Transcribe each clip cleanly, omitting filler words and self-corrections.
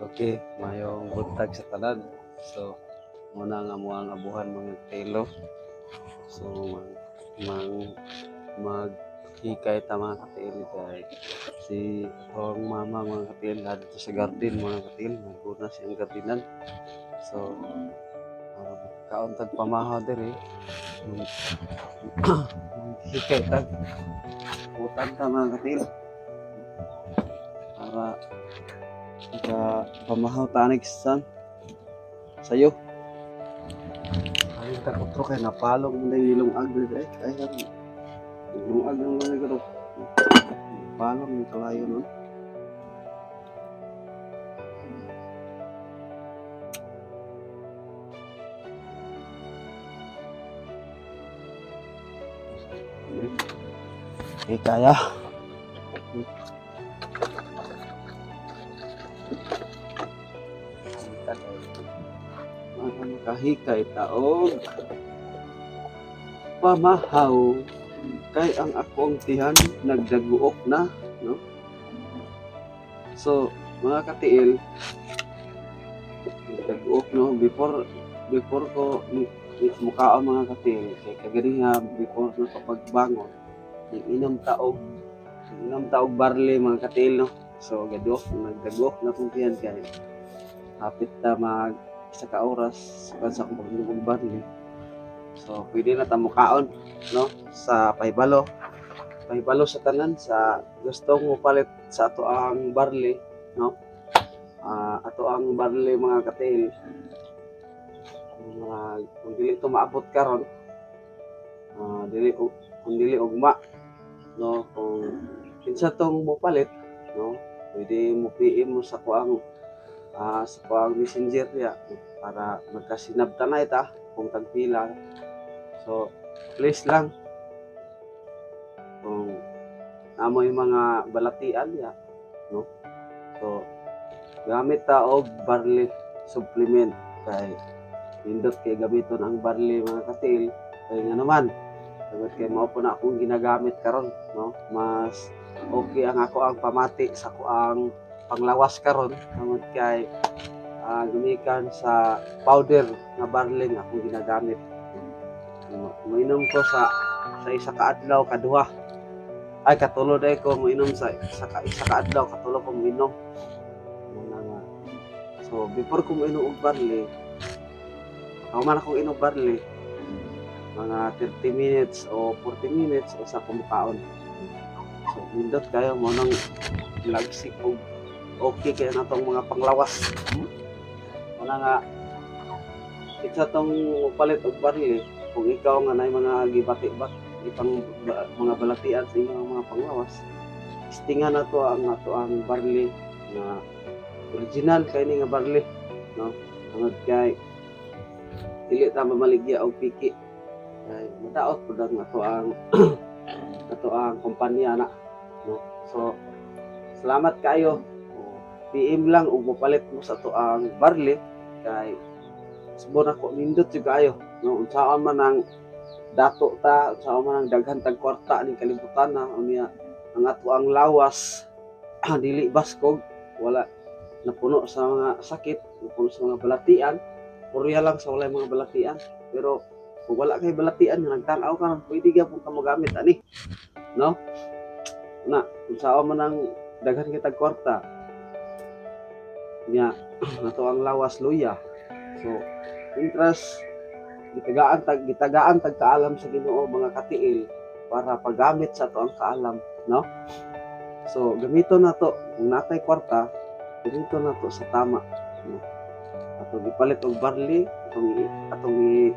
Okay, mayong buntag sa tanan. So, muna nga mo ang abuhan, mga telo. So, mang, mang maghikay ta, mga katiil, kay si atong mama, mga katiil, dito sa garden, mga katiil, naguna siyang gardinan. So, kaon tag pamahaw diri. Hikay tag utan ta, mga katiil, para maka pamahaw ta san sayo. Ayun ta otro kay napalong mo na yung ilong ag diri ay ay ilong ag nang mga ko palong yung kalayo nun. Okay, kaya. Kahikay taog pamahaw kay ang akong tihan nagdaguok na, no? So, mga katiil, nagdaguok, no? Before ko mukaon, mga katiil, kay kaganiha before na kapagbangon, inom taog barley, mga katiil, no? So gaduok, nagdaguok na akong tiyan kay hapit ta mag isa ka oras sukad sa akong pag-inom og barley. So pwede na ta mukaon, no? Sa pahibalo, pahibalo sa tanan sa gustong mopalit sa ato ang barley, no? Ato ang barley, mga katiil, mga kung dili to maabot karon, dili kung dili ugma, no, kung kinsa tong mopalit, no, pwede mo PM mo sa kuang messenger ya para magkasinabtan na ita kung tagpila. So please lang, kung namo yung mga balatian ya, no, so gamit ta og barley supplement kay nindot kay gamiton ang barley, mga katiil, kay nga naman tungod kay mao po na akong ginagamit karon, no? Mas okay ang ako ang pamati sa ang panglawas karon tungod kay gumikan sa powder nga barley nga akong ginagamit. Moinom ko sa isa ka adlaw kaduha, ay katulo day ko moinom sa isa ka adlaw, katulo ko moinom. Muna nga, so before ko moinom og barley, ako man akong inom barley mga 30 minutes o 40 minutes o sa kumukaon. So nindot kayo mo nang lagsik og okay kaya na tong mga panglawas. Muna nga isa tong palit og barley, kung ikaw nga nay mga gibati-bat ipang mga balatian sa imong mga panglawas, istinga na to ang ato ang barley na original kay ni nga barley, no? Tungod kay dili ta mamaligya og piki kay madaot pud ang ato ang kumpanya na, no? So salamat kayo. PM lang ug mopalit mo sa ato ang barley kay subon ako nindot jud kaayo, no? Unsaon man ang dato ta, unsaon man ang daghan tag kwarta ning kalibutan na, unya ang ato ang lawas dili baskog, wala napuno sa mga sakit, napuno sa mga balatian, purya lang sa walay mga balatian. Pero kung wala kay balatian nga nagtan-aw ka, pwede gyapon ka mogamit ani, no? Na unsaon man ang daghan kitag kwarta nya ato ang lawas luya. So interest gitagaan tag kaalam sa Ginoo, mga katiil, para paggamit sa ato ang kaalam, no? So gamiton nato kung natay kwarta, gamiton nato sa tama, no? Ato gipalit og barley, atong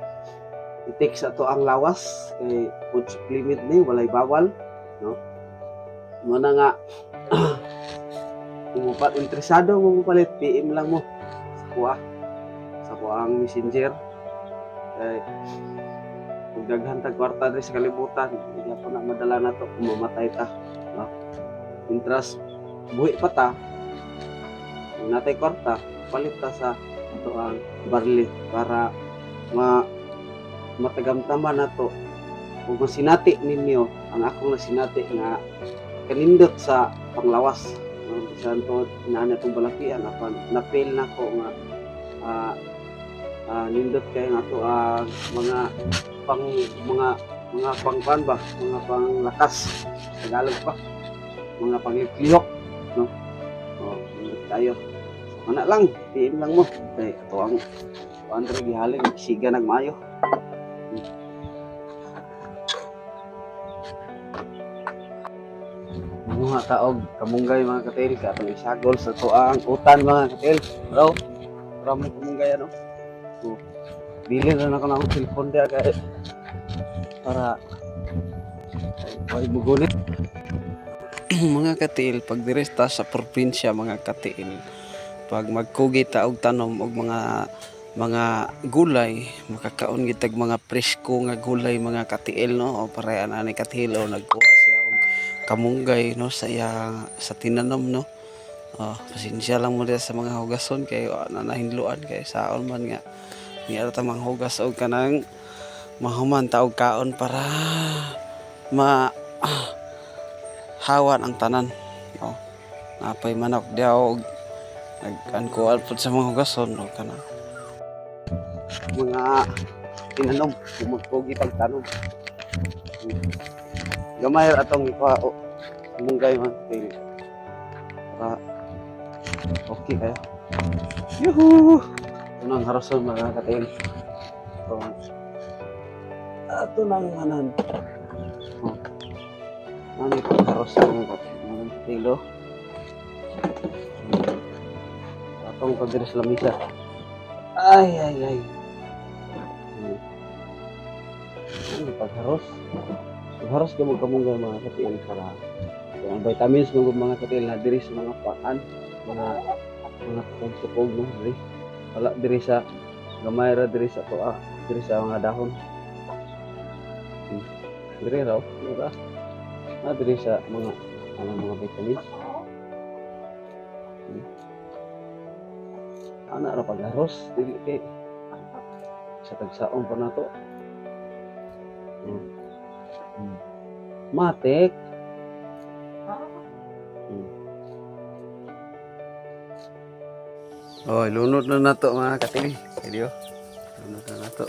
i-take sa ato ang lawas kay food supplement ni, walay bawal, no? Mo na nga kung mo interesado mo mopalit, PM lang mo sa kuha ang messenger kay kung daghan tag kwarta diri sa kalibutan, hindi po na madala nato kung mamatay ta, no? Interest buhi pa ta, kung natay kwarta, palit ta sa ato ang barley para ma matagamtaman nato kung masinati ninyo ang akong nasinati nga kanindot sa panglawas, no? Bisan to naa itong balatian, apan na-feel na ko nga nindot kay nga to ang mga pang mga pangkuan ba, mga panglakas, Tagalog pa, mga panglihok, no? Oh, nindot kayo. Ana lang, PM lang mo kay ato ang Andre gihalin siga nagmayo. Manguha ta og kamunggay, mga katil, kay atong isagol sa tuang utan, mga katil. Bro, bro mo kamunggay ano? Oh. Bilin na ako na akong cellphone diya kay para ay mugunit. Mga katil, pag diri ta sa probinsya, mga katil, pag magkugi ta og tanom og mga gulay, makakaon gitag mga presko nga gulay, mga katiil, no? O pareha na ni katil, o nagkuha siya og kamunggay, no, sa iya sa tinanom, no? Oh, pasensya lang mo diya sa mga hugason kay wa na nahinluan, kay saon man nga niya ta manghugas og kanang mahuman ta og kaon para ma hawan ang tanan. Oh, napay manok diya og nag-ankuan pud sa mga hugason o kanang mga tinanom kung magkugi pagtanom. Gamay ra atong ikuha o munggay man kay para okay kayo. Yuhu! Ito nang harason, mga katil. Ito, ato nang anan. Oh. Ano ito haroson, mga katil? Mga katil, oh. Atong pagdiri sa lamisa. Ay, ay, ay. Ano pagharos? Pagharos ka mo kamunggay, mga katil, para ang vitamins ng mga katil na diri sa mga paan, mga tukog-tukog, no, diri. Wala diri sa gamay ra diri sa tuwa, diri sa mga dahon. Diri raw, di ba? Na diri sa mga ano, mga vitamins. Ana ra pagharos, dili kay sa tagsaon pa nato. Matik. Oh, lunod na nato, mga katil. Video. Lunod na nato.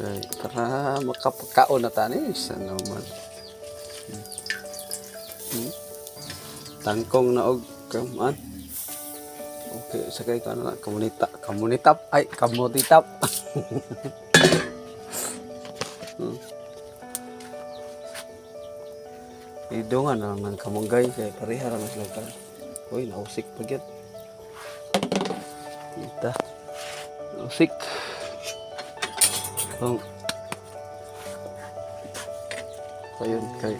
Ay, para makapagkaon na tani sa naman. Tangkong na og kaman. Okay, sakay ka na kamunita, kamunitap ay kamutitap. Idungan na lang ng kamunggay kay pareha ra man sila kan. Uy, nausik pa gyud. Kita. Nausik. Oh. Ayun kay.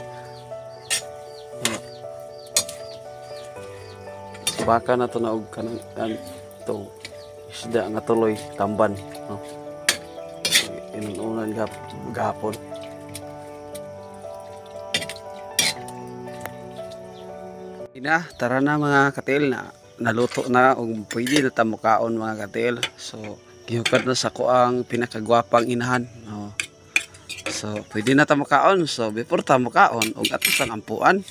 Baka na to na og kanang an tong isda nga tuloy tamban, no. Inunan gap gahapon. Ina, tara na, mga katil, na naluto na ug pwede na ta mokaon, mga katil. So gihukad na sa ko ang pinakagwapang inahan. Oh. So pwede na ta mokaon. So before ta mokaon og ato sang ampuan,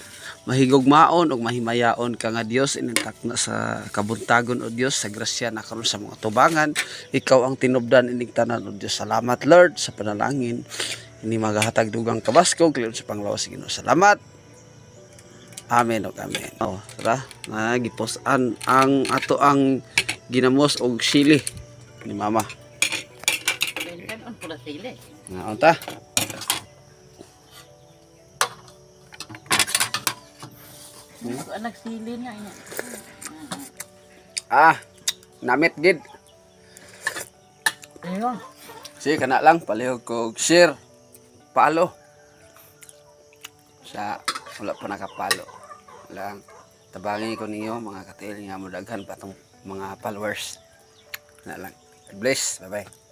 mahigugmaon ug mahimayaon ka nga Dios, inintak na sa kabuntagon o Dios, sa grasya na karon sa mga tubangan, ikaw ang tinubdan ining tanan o Dios. Salamat, Lord, sa panalangin ini magahatag dugang kabaskog klion sa panglawas Ginoo. Salamat. Amen ug amen. Oh, tara, na gipos-an ang ato ang ginamos og sili ni mama. Kanon pula sila. Naon ta? Ako anak sili na niya. Ah, namit gid. Ayun. Sige, kana lang palihog ko og share, follow. Sa wala pa nakapalo. Lang tabangi ko ninyo, mga katil, nga mo daghan pa tong mga followers. Na lang. God bless. Bye bye.